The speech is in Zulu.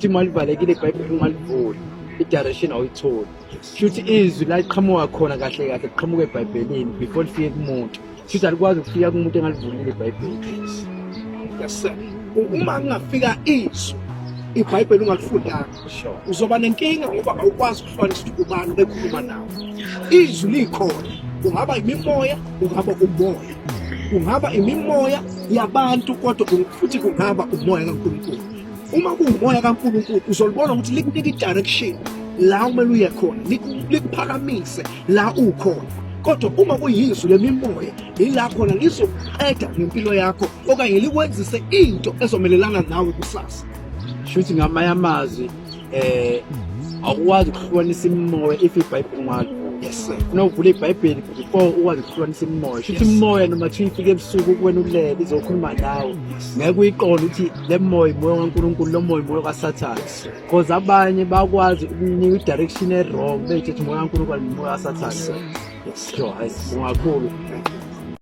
Uma livalekile iBhayibheli ungalivuli, i-direction awuyitholi. Shuthi izwi la liqhamuka khona kahle kahle liqhamuka eBhayibhelini before lifike kumuntu. Shuthi alikwazi ukufika kumuntu engalivulile iBhayibheli. Yes sir. Uma kungafika izwi iBhayibheli ungalifundanga uzoba nenkinga ngoba awukwazi ukuhlukanisa ukuthi ubani obekhuluma nawe. Izwi likhona, kungaba imimoya, kungaba umoya, kungaba imimoya yabantu kodwa futhi kungaba umoya kaNkulunkulu. Uma kuwumoya kaNkulunkulu uzolibona ukuthi likunika i-direction la kumele uye khona, likuphakamise la ukhona. Kodwa uma kuyizwi lemimoya ila khona lizoqeda ngempilo yakho okanye likwenzise into ezomelelana nawe kusasa. Shuthi ngamanye amazwi awukwazi ukuhlukanisa imimoya if iBhayibheli ungalivuli. Yes sir. Funa uvule iBhayibheli before ukwazi ukuhlukanisa imimoya. Shuthi imimoya noma kuthiwa ifike ebusuku kuwena ulele izokhuluma nawe. Ngeke uyiqonde ukuthi le moya umoya kaNkulunkulu, lo moya umoya kaSathane. Because abanye bakwazi ukunika i-direction e-wrong bethi umoya kaNkulunkulu umoya kaSathane. Sure, hayi sibonga kakhulu.